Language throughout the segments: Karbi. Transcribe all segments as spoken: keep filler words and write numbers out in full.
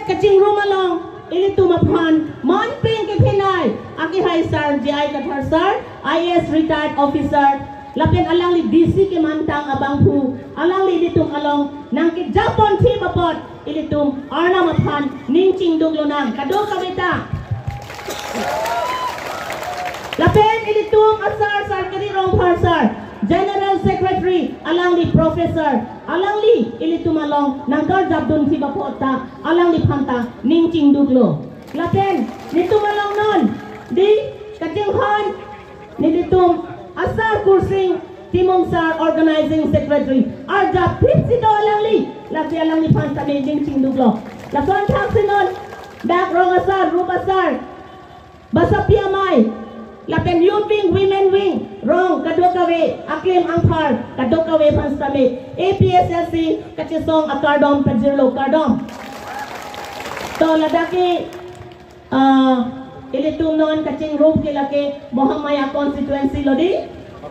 Kachingrum along ilitum aphan manpeng kephinai akehai sir J I Kathar sir, I A S retired officer, lapen alangli D C kemantang abangphu, alangli ilitum along nangkejapon thip apot ilitum Arnam aphan ning chingduk lonang, kadokave ta. Lapen ilitum asar Sarkari Rongphar sir, General Secretary, alangli Professor, alangli ilitum along nangkarjapdun thip apot ta alangliphan ta ning chingduklo. Lapen nelitum along non di kachinghon nelitum asar Kursing Timung sir, Organizing Secretary, arjap thipsi do alangli, lasi alangliphan ta ning chingduklo. Lason thaksi non dak rong asar, rup asar, basapi amei, lapen youth wing, women wing, rong kadokave, aklim angphar kadokave aphan sitame A P H L C kachesong akardom pajirlo, kardom. To ladak ke, ah, ilitum non kachingrum ke lake Mahamaya constituency lo di,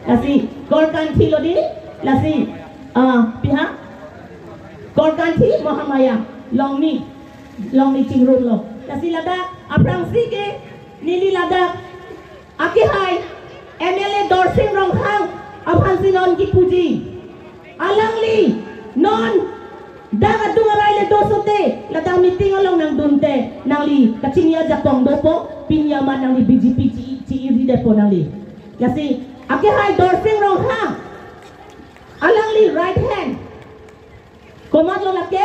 lasi Korkanthi lo di, lasi, ah, pi ha, Korkanthi Mahamaya, Longni, Longni chingrumlo. Lasi ladak aphrangsi ke neli ladak akehai M L A Dorsing Ronghang aphansi non kipuji. Alangli non dak adung arai le dosote, ladak meeting along nangdunte, nangli kachini ajakong dopo, pini amat nangli B J P chi, chi-iri detpo nangli. Lasi akehai Dorsing Ronghang, alangli right hand, komatlo lake?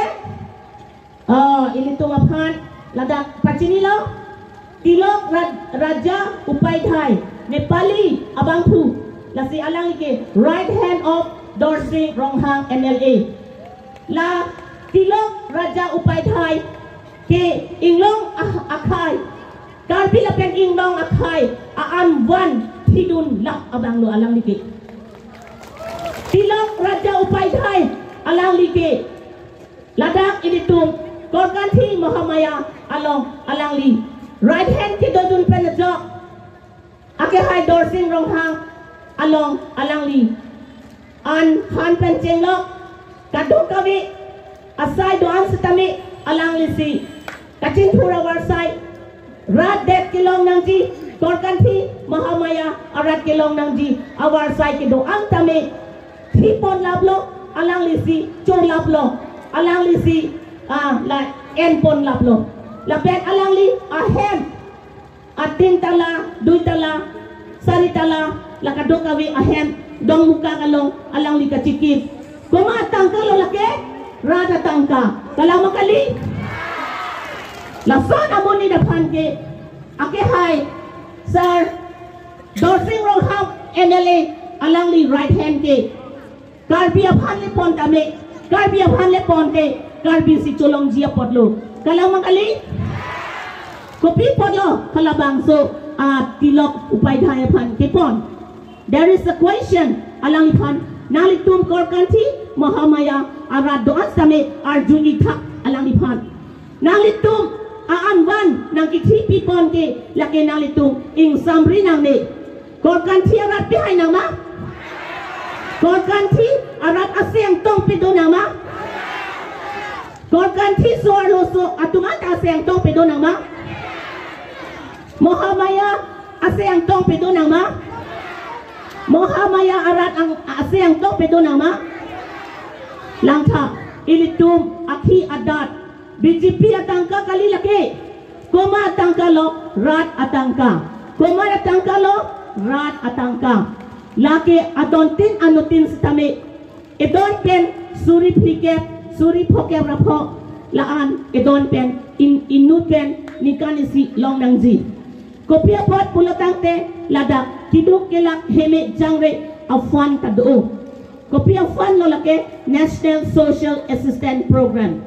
Oh, ilitum aphan ladak pachinilo, Tilok Ra-, Raja Upadhyay, Nepali abangphu, lasi alangli ke right hand of Dorsing Ronghang M L A. La Tilok Raja Upadhyay ke inglong ah-, akhei, Karbi lapen inglong akhei a-an van thidun lap abanglo alangli ke. Tilok Raja Upadhyay alangli ke ladak ilitum Korkanthi Mahamaya along alangli right hand kedodun pen ajok, akehai Dorsing Ronghang along alangli an han pen chenglok, kadokave asai do-an sitame alanglisi kachinthur avarsai, rat det kelong nangji, Korkanthi Mahamaya arat kelong nangji avarsai kedo-an tame thipon laplo, alanglisi cho laplo, alanglisi, ah, la enpon laplo. Lapen alangli ahem, atin tala, dui tala, sari tala, la kadokave ahem, dongmukak along alangli kachikip. Komat atangka lo lake? Rat atangka. Kalang ma kali? Lason amonit aphan ke, akehai sir Dorsing Ronghang M L A alangli right hand ke Karbi aphan le pon tame, Karbi aphan le ponte, Karbisi cholongji apotlo. Kalang ma kali? Kopi apotlo halabangso a Tilok Upadhyay aphan kepon? There is a question alangliphan. Nanglitum Korkanthi Mahamaya arat do-an sitame arju-ik tha alangliphan. Nanglitum a-an van nangkithi pipon ke lake nanglitum ingsamri nangne. Korkanthi arat pihai nang ma? Korkanthi arat aseng tong pedo nang ma? Korkanthi so-arlo so atum anta aseng tong pedo nang ma? Mahamaya aseng tong pedo nang ma? Mahamaya arat ang aseng tong pedo nang ma? Langtha, ilitum akhi adat, B J P atangka kali lake? Komat atangka lo? Rat atangka. Komat atangka lo? Rat atangka. Lake adontin anutin sitame, edon pen suri phlikep, suri phokep ra pho, la-an edon pen in, inut pen ningkan isi long nangji. Kopi apot pulo tangte ladak keduk kelak heme jangre a-fund ta do. Kopi a-fund lo lake? National Social Assistance Program.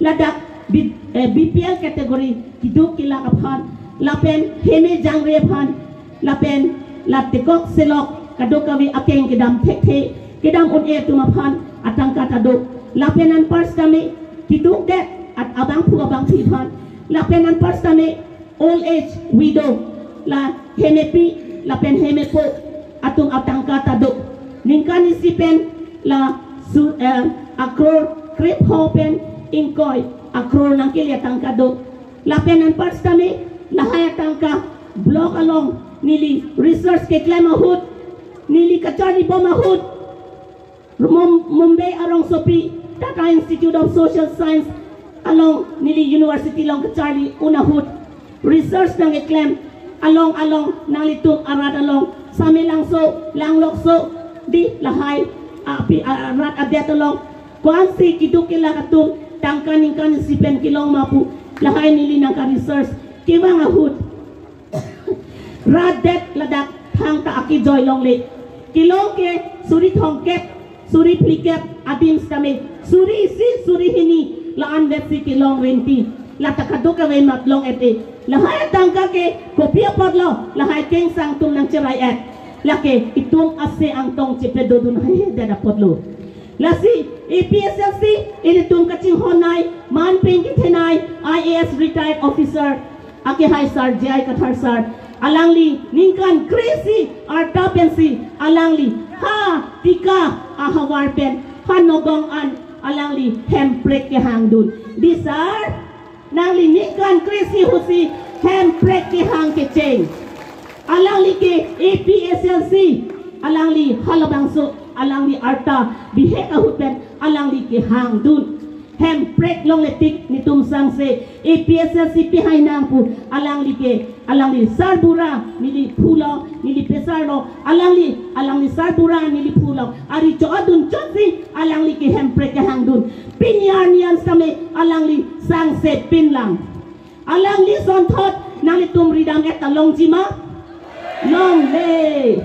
Ladak B-, eh, B P L category keduk kelak aphan, lapen heme jangre aphan, lapen la tekok selok kadokave akeng kedam thekthe, kedam un-e atum aphan atangka ta do. Lapen anpar sitame keduk det at abangphu abangphi aphan, lapen anpar sitame old age, widow, la hemepi lapen hemepo atum atangka ta do. Ningkan isi pen la su, eh, akror krepho pen ingkoi akror nangkele atangka do. Lapen anpar sitame lahai atangka block along neli research keklem ahut, neli kacharli bom ahut, Mum-, Mumbai arongsopi Tata Institute of Social Science along neli university along kacharli un ahut, research nangkeklem along along nanglitum arat along Samelangso, Langlokso, di lahai api arat adet along ko-ansi keduk kelak atum tangka ningkan isi pen kelong ma pu lahai neli nangka research kevang ahut, rat det ladak thangta akejoi longle. Kelong ke suri thomkep, suri phlikep adim sitame suri isi, suri hini la-an vetsi kelong renti. Lata kadokave mat long-et-e. Lahai atangka ke kopi apotlo, lahai kengsang atum nangcherai-et. Lake itum ase angtong chepedodun haihedet apotlo. Lasi A P S L C ilitum kachinghon-ai, manpeng kethenei I A S retired officer akehai sar J I Kathar sar, alangli ningkan kre-isi arta pensi alangli ha Tika ahavar pen ha Nagaon an alangli hemprek kehangdun. Di sar, nangli ningkan kre-isi ahutsi hemprek kehang kecheng. Alangli ke A P S L C, alangli halabangso, alangli arta bihek ahut pen alangli kehangdun. Hemprek longle tik netum sangse A P S L C pehai nang pu alangli ke, alangli sarbura neli phulo, neli pesarlo, alangli, alangli sarbura neli phulo. Ari cho-adun chotsi alangli ke hemprek kehangdun. Pini arni an sitame alangli sangse pinlang. Alangli asonthot nanglitum ridam-et ta longji ma? Longle.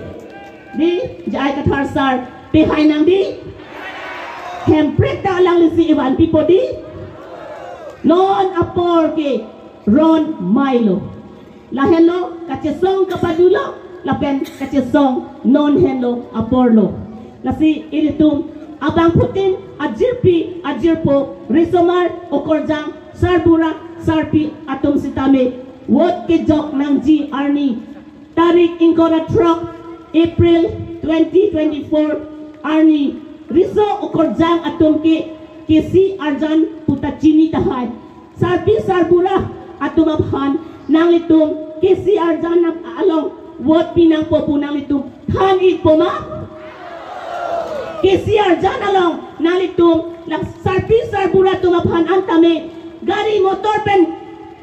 Di, J I Kathar sar pehai nang di? Hemprek ta alanglisi evan pipo di? Non apor ke ron mailo. Lahenlo kachesong kapadulo, lapen kachesong non henlo aporlo. Lasi ilitum abangphutin, ajirpi ajirpo, risomar okorjang, sarbura sarpi atum sitame vote kejok nangji arni, tarik ingkoi ra throk April twenty twenty-four arni, riso okorjang atum ke K C arjan puta chini tahai. Sarpi sarbura atum aphan nanglitum K C arjan along vote pi nangpo pu nanglitum than-ikpo ma? K C arjan along nanglitum la sarpi sarbura atum aphan antame gari motor pen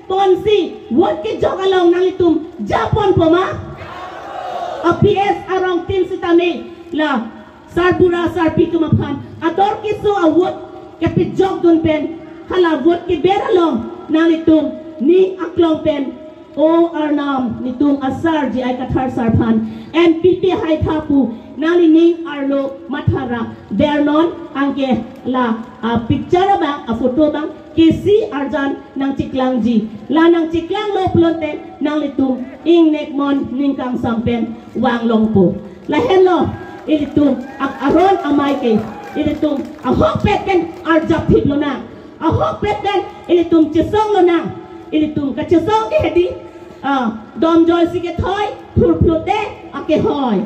ponsi vote kejok along nanglitum japonpo ma? A P S arongtin sitame la sarbura sarpi atum aphan ador keso a-vote kepejokdun pen, hala vote keber along nanglitum ning aklong pen, o Arnam, netum asar J I Kathar sar aphan M P pehai tha pu nanglining arlo mathara bernon. Anke la a-picture abang, a-photo abang K C arjan nangcheklangji. La nangcheklanglo pulote nanglitum ingnek mon ning kangsam pen vang longpo. Lahenlo ilitum ak aron amei ke ilitum ahokpet pen arjap thip lonang. Ahokpet pen ilitum chesong lonang. Ilitum kachesong ke hedi, ah, domjoi si kethoi, phurphur te akehoi.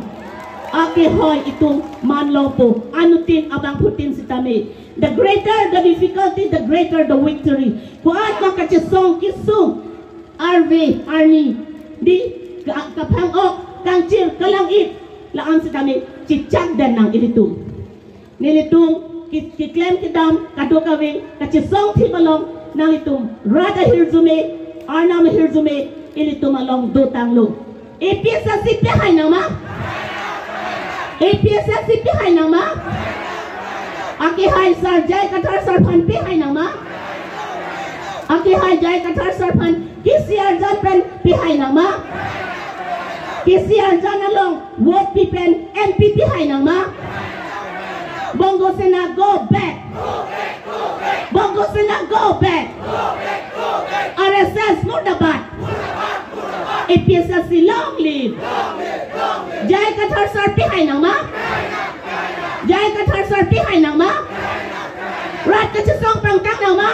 Akehoi itum man longpo, anuttin abangphutin sitame. The greater the difficulty, the greater the victory. Ko-an ma kachesong kesung arve arni, di ka-, kaphang-ok, kangchir, kalang-it, la-an sitame chechak den nang ilitum. Nelitum ke-, keklem kedam kadokave kachesong thip along nanglitum rat ahirjume, Arnam ahirjume ilitum along dotanglo. A P S L C pehai nang ma? A P S L C pehai nang ma? Akehai sar J I Kathar sar aphan pehai nang ma? Akehai J I Kathar sar aphan K C arjan pen pehai nang ma? K C arjan along vote pi pen M P pehai nang ma? Bongo Sena go back. Bongo Sena go back. R S S murdabad. A P S L C long live. J I Kathar sar pehai nang ma? J I Kathar sar pehai nang ma? Rat kachesong pangtang nang ma?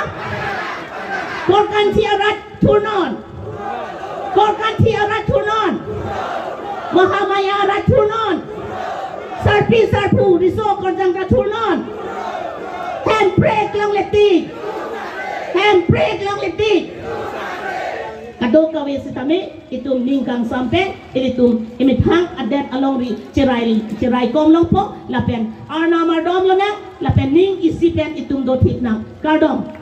Korkanthi arat thurnon. Korkanthi arat thurnon. Mahamaya arat thurnon. Sarpi sarpo riso okorjang ta thurnon. Hemprek longle tik. Emprek longle tik. Kadokave sitame itum ning kangsam pen ilitum emethang adet alongri cherai, cherai kom longpo lapen arnam ardom lonang lapen ning isi pen itum dothik nang. Kardom.